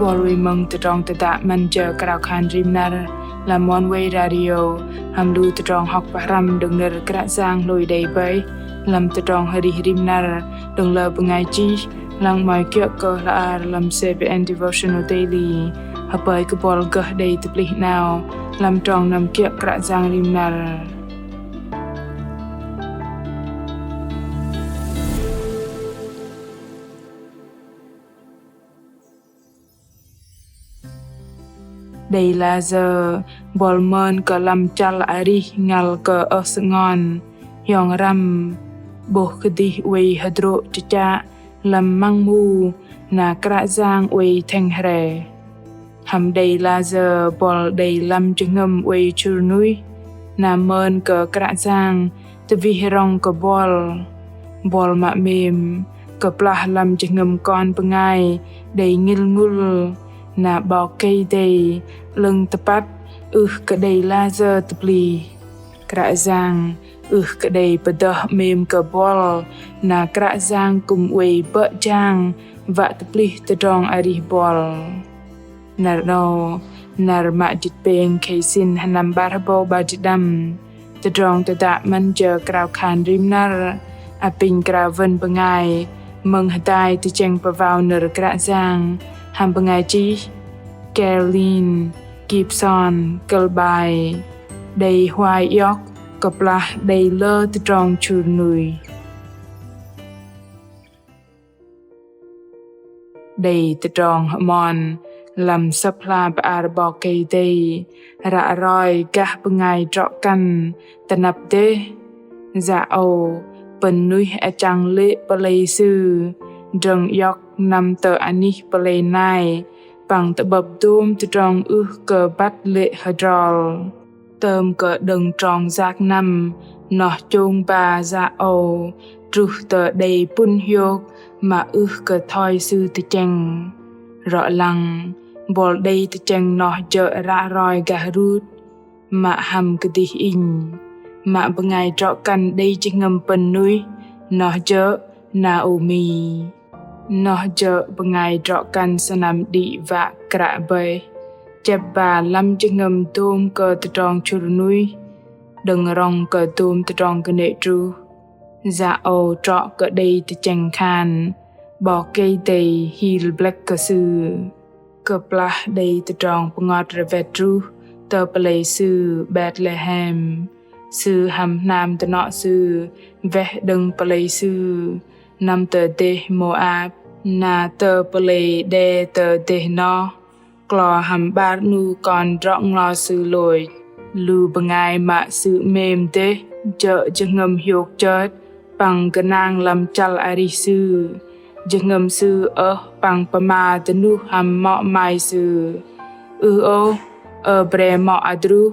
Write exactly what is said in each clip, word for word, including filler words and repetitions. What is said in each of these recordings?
Bol wei mơ̆ng tơdrong tơdă 'Măn Jơ Krao Khan Rim Năr lăm Oneway Radio, hăm lu tơdrong hŏk pơhrăm đơ̆ng nơ̆r Kră Yang hlôi đei bơih lăm tơdrong arih rim năr đơ̆ng lơ bơngai chih, lăng 'mơ̆i kiơ̆ kơ hla ar lăm C B N Devotional Daily. Hơpơi kơ bol gơh đei tơplih 'nao lăm trong năm kiơ̆ Kră Yang rim năr. Đei layơ bol mơn kơ lăm chăl arih ngăl kơ ơh sơngon, hiong răm, 'bôh kơdih oei hơdrô̆ chơchă lăm măng mu, na Kră Yang oei thĕng hrĕ. Hăm đei layơ bol đei lăm jơhngơ̆m oei chŭr nuih, na mơn kơ Kră Yang tơwih rŏng kơ bol. Bol mă 'mêm kơplah lăm jơhngơ̆m kon bơngai đei ngĭl ngŭl, na 'Bok Kei-Dei 'lơ̆ng tơpăt ưh kơ đei layơ tơplih. Kră Yang ưh kơ đei pơdơh 'mêm kơ bol, na Kră Yang kư̆m oei bơ̆ jang wă tơplih tơdrong arih bol. Năr 'nâu, năr mă jĭt pêng khei sĭn hơnăm 'bar hơbâu 'bar jĭt pơđăm. Tơdrong tơdă 'Măn Jơ Krao Khan Rim Năr apinh krao wơn bơngai mơ̆ng hơdai tơchĕng pơwao nơ̆r Kră Yang hăm bơngai chih Carolyn Gibson, kơ̆l 'bai Đei huai iŏk kơplah đei lơ tơdrong chŭr nuih. Đei tơdrong hơmon lăm Sơ̆p hla bơar 'Bok Kei-Dei ră roi gah bơngai drŏ kăn tơnăp dêh. Yă âu pơ̆n nuih achăng lê̆ pơlei sư drơ̆ng iŏk năm tơ anih pơlei nai păng tơ'bơ̆p dôm tơdrong ưh kơ băt lê̆ hơdrol. Tơm kơ đơ̆ng trong yak năm noh chông ba yă âu truh tơ đei pŭn hiôk mă ưh kơ thoi sư tơchĕng. Rŏ lăng, bol đei tơchĕng noh jơ̆ ră roi gah Rut, mă hăm kơdih inh, mă bơngai drŏ kăn đei jơhngơ̆m pơ̆n nuih, noh jơ̆ Naômi. Noh jơ̆ bơngai drŏ kăn sơnăm đĭ wă kră bơih, chĕp ba lăm jơhngơ̆m dôm kơ tơdrong chŭr nuih, đơ̆ng rŏng kơ dôm tơdrong kơnê̆ truh. Yă âu trŏ kơ đei tơchĕng khan 'Bok Kei-Dei hil blĕk kơ sư. Kơplah đei tơdrong pơngot rơwet truh tơ pơlei sư Betlehem, sư hăm hnam dơnŏ sư weh đơ̆ng pơlei sư năm tơ dêh Môap, na tơ pơlei đe tơ dêh noh, klo hăm 'bar 'nu kon drŏ nglo sư lôch. Lu bơngai mă sư 'mêm dêh jơ̆ jơhngơ̆m hiôk chơt păng gơnang lăm chăl arih sư. Jơhngơ̆m sư ơh păng pơma dơnuh hăm mŏ mai sư: Ưh ôh, ơ bre mŏ adruh,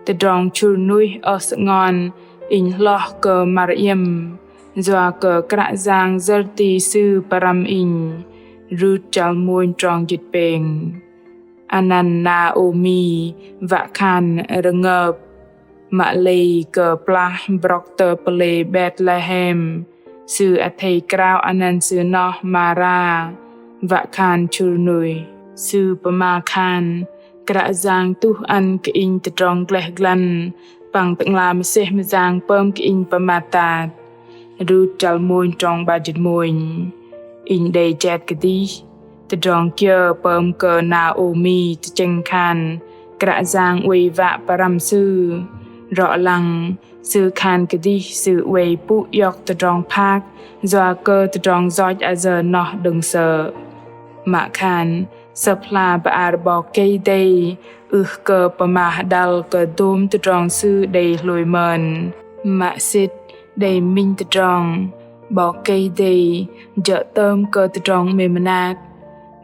tơdrong chŭr nuih ơh sơngon inh hloh kơ măr iĕm, yua kơ Kră Yang yơ̆r ti Sư pơrăm inh. Rut chăl mônh trong jĭt pêng. Anăn Naômi wă khan rơngơp. Mă lei kơplah brŏk tơ pơlei Betlehem, sư athei krao anăn sư noh Mara, wă khan chŭr nuih. Sư pơma khan: Kră Yang tuh ăn kơ inh tơdrong gleh glăn, păng Tơ'ngla mơsêh mơyang pơm kơ inh pơmat tat. Rut chăl mônh trong 'bar jĭt mônh. Inh đei jet kơdih, tơdrong kiơ pơm kơ Naômi tơchĕng khan Kră Yang oei wă pơrăm sư. Rŏ lăng, sư khan kơdih sư oei pŭ iŏk tơdrong phak yua kơ tơdrong yoch ayơ noh đơ̆ng sơ̆. Mă khan, Sơ̆p hla bơar 'Bok Kei-Dei ưh kơ pơma hơđăl kơ dôm tơdrong Sư đei hlôi mơn. Mă sĭt đei minh tơdrong, 'Bok Kei-Dei jơ̆ tơm kơ tơdrong 'mêm mơnat.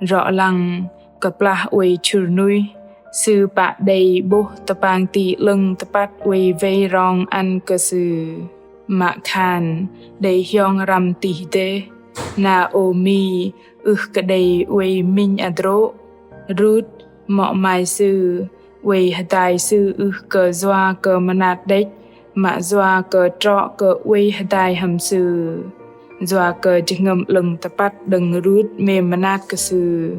Rŏ lăng, kơplah oei chŭr nuih, sư pă đei 'bôh tơpang ti 'lơ̆ng tơpăt oei wei rong ăn kơ sư. Mă khan, đei hiong răm tih dêh, Naômi ưh kơ đei oei minh adrô̆. Rut, mŏ mai sư, oei hơdai sư ưh kơ yua kơ mơnat đĕch, mă yua kơ trŏ kơ oei hơdai hăm sư. Yua kơ jơhngơ̆m 'lơ̆ng tơpăt đơ̆ng Rut 'mêm mơnat kơ sư.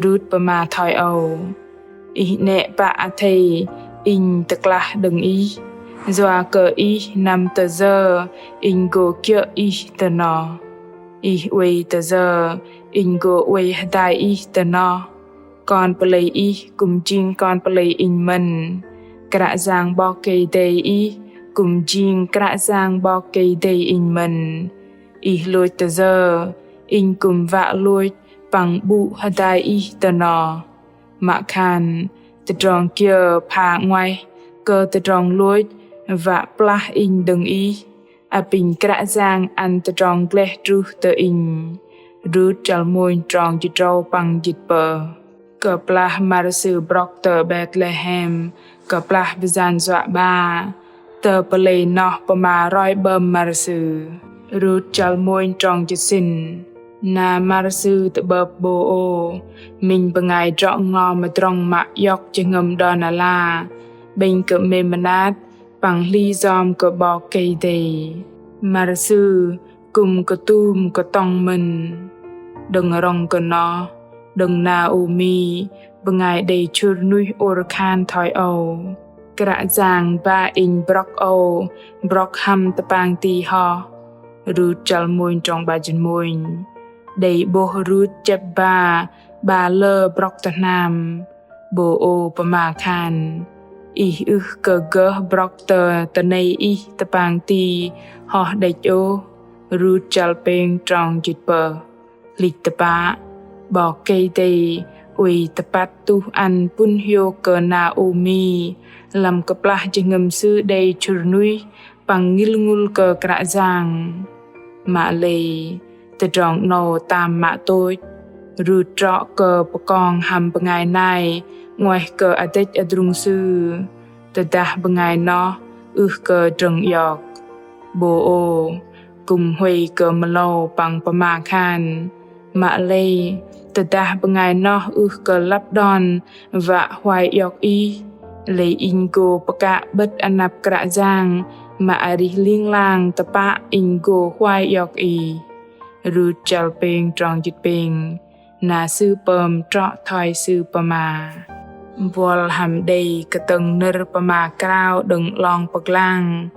Rut pơma thoi âu: Ih 'nĕ pă athei inh tơklah đơ̆ng Ih, yua kơ Ih năm tơ yơ inh gô kiơ̆ Ih tơ noh. Ih oei tơ yơ inh gô oei hơdai Ih tơ noh. Kon pơlei Ih kư̆m jing kon pơlei inh mơ̆n. Kră Yang 'Bok Kei-Dei Ih kư̆m jing Kră Yang 'Bok Kei-Dei inh mơ̆n. Ih lôch tơ yơ, inh kư̆m wă lôch păng 'bŭ hơdai Ih tơ noh. Mă khan tơdrong kiơ pha 'nguaih kơ tơdrong lôch wă plah inh đơ̆ng Ih, apinh Kră Yang ăn tơdrong gleh truh tơ inh. Rut chăl mônh trong jĭt tơdrâu păng jĭt tơpơh. Kơplah mar sư brŏk tơ Betlehem, kơplah bơyan yua 'ba, tơ pơlei noh pơma roi 'bơm mar sư. Rut chăl mônh trong jĭt sĭn. Na mar sư tơ'bơ̆p Bôô, minh bơngai drŏ nglo mơdrŏng mă iŏk jơhngơ̆m đon ala, 'bĕnh kơ 'mêm mơnat, păng hli yom kơ 'Bok Kei-Dei. Mar sư kư̆m kơtum kơtŏng mơ̆n. Đơ̆ng rŏng kơ noh, đơ̆ng Naômi, bơngai đei chhŭr nuih ôr khan thoi âu: Kră Yang ba inh brŏk âu, brŏk hăm tơpang ti hoh. Rut chăl mônh trong 'bar jĭt mônh. Đei 'bôh Rut chĕp ba, 'ba lơ brŏk tơ hnam. Bôô pơma khan: Ih ưh kơ gơh brŏk tơ tơnei ih tơpang ti hoh đĕch ôh. Rut chăl pêng trong jĭt tơpơh. Hlĭch tơpă, 'Bok Kei-Dei oei tơpăt tuh ăn pŭn hiôk kơ Naômi, lăm kơplah jơhngơ̆m sư đei chhŭr nuih păng ngil ngŭl kơ Kră Yang. Mă lei, tơdrong 'nâu tam mă tôch. Rut trŏ kơ pơkong hăm bơngai nai 'nguaih kơ adĕch adrung sư, tơdah bơngai noh ưh kơ drơ̆ng iŏk. Bôô kư̆m huay kơ mơlâu păng pơma khan: Mă lei, tơdah bơngai noh ưh kơ lăp đon wă huay iŏk ih, lei inh gô pơkă 'bơ̆t anăp Kră Yang mă arih ling lang tơpă inh gô huay iŏk ih. Rut chăl pêng trong jĭt pêng. Na sư pơm trŏ thoi sư pơma. Buăl hăm đei kơtơ̆ng nơ̆r pơma krao đơ̆ng 'long pơglang,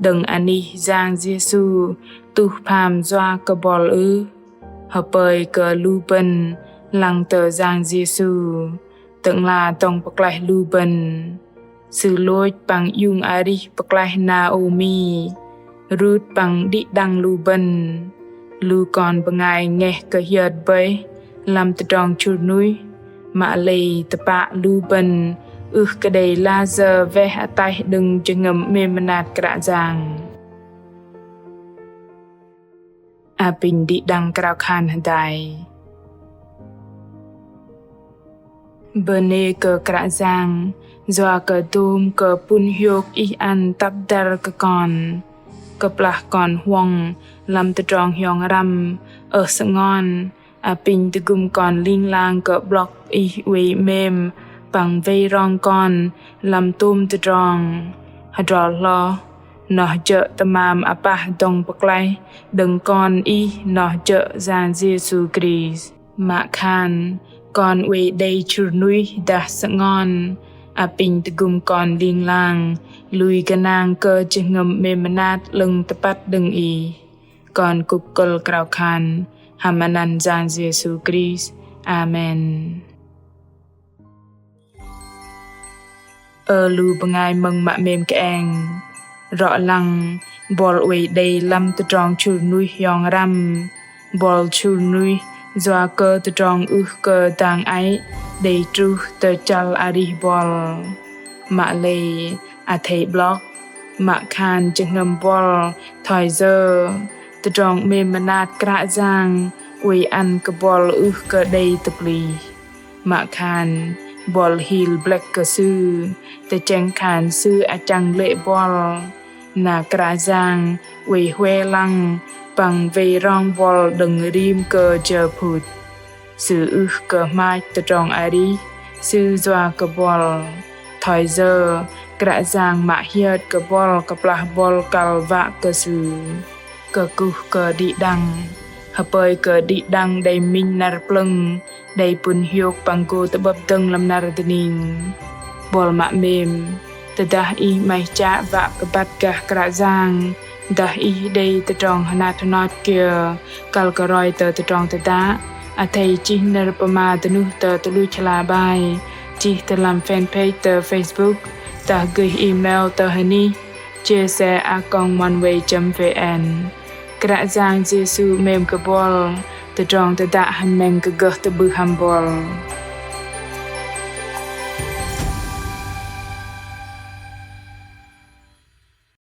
đơ̆ng anih Yang Yêsu tuh pham yua kơ buăl ưh? Hơpơi kơ lu bơ̆n lăng tơ Yang Yêsu, Tơ'ngla dŏng pơklaih lu bơ̆n. Sư lôch păng iung arih pơklaih Naômi, Rut păng đĭ đăng lu bơ̆n. Lu kon bơngai ngeh kơ hiơt bơih lăm tơdrong chhŭr nuih, mă lei tơpă lu bơ̆n ưh kơ đei layơ weh ataih đơ̆ng jơhngơ̆m 'mêm mơnat Kră Yang. Apinh đĭ đăng krao khan hơdai. Bơnê kơ Kră Yang, yua kơ dôm kơ pŭn hiôk Ih ăn tăp dăr kơ kon. Kơplah kon huŏng lăm tơdrong hiong răm, ơh sơngon, apinh tơgŭm kon ling lang kơ 'blŏk Ih oei 'mêm păng wei rong kon lăm tôm tơdrong. Hơdrol hloh, noh jơ̆ tơmam apah dŏng pơklaih đơ̆ng Kon Ih, noh jơ̆ Yang Yêsu Krist. Mă khan kon oei đei chhŭr nuih dah sơngon, apinh tơgŭm kon ling lang lui gơnang kơ jơhngơ̆m 'mêm mơnat 'lơ̆ng tơpăt đơ̆ng Ih. Kon kŭk kơ̆l krao khan hăm anăn Yang Yêsu Krist. Amen. Ơ lu bơngai mơ̆ng mă 'mêm kơeng. Rŏ lăng, buăl oei đei lăm tơdrong chhŭr nuih hiong răm. Buăl chhŭr nuih yua kơ tơdrong ưh kơ dang ei đei truh tơ chăl arih buăl. Mă lei, athei 'blŏk, mă khan jơhngơ̆m buăl thoi yơ, tơdrong 'mêm mơnat Kră Yang oei ăn kơ buăl ưh kơ đei tơplih. Mă khan buăl hil blĕk kơ Sư, tơchĕng khan Sư achăng lê̆ buăl. Na Kră Yang oei hue lăng păng wei rong buăl đơ̆ng rim kơ jơ phŭt. Sư ưh kơ hmach tơdrong arih Sư yua kơ buăl. Thoi yơ Kră Yang mă hiơt kơ buăl kơplah buăl kăl wă kơ Sư. Kơkuh kơ đĭ đăng. Hơpơi kơ đĭ đăng đei minh năr plơ̆ng đei pŭn hiôk păng gô tơ'bơ̆p dơ̆ng lăm năr dơning. Buăl mă 'mêm, tơdah ih 'maih chă wă kơ băt gah Kră Yang, dah ih đei tơdrong hơnat hơnot kiơ kăl kơ roi tơ tơdrong tơdă, athei chih nơ̆r pơma dơnuh tơ tơluch hla bơar, chih tơ lăm fanpage tơ Facebook, dah gơih email tơ hơnih chia sẻ a còng oneway chấm vn. Kră Yang Yêsu 'mêm kơ buăl, tơdrong tơdă hơmĕng kơ gơh tơ'bưh hăm buăl.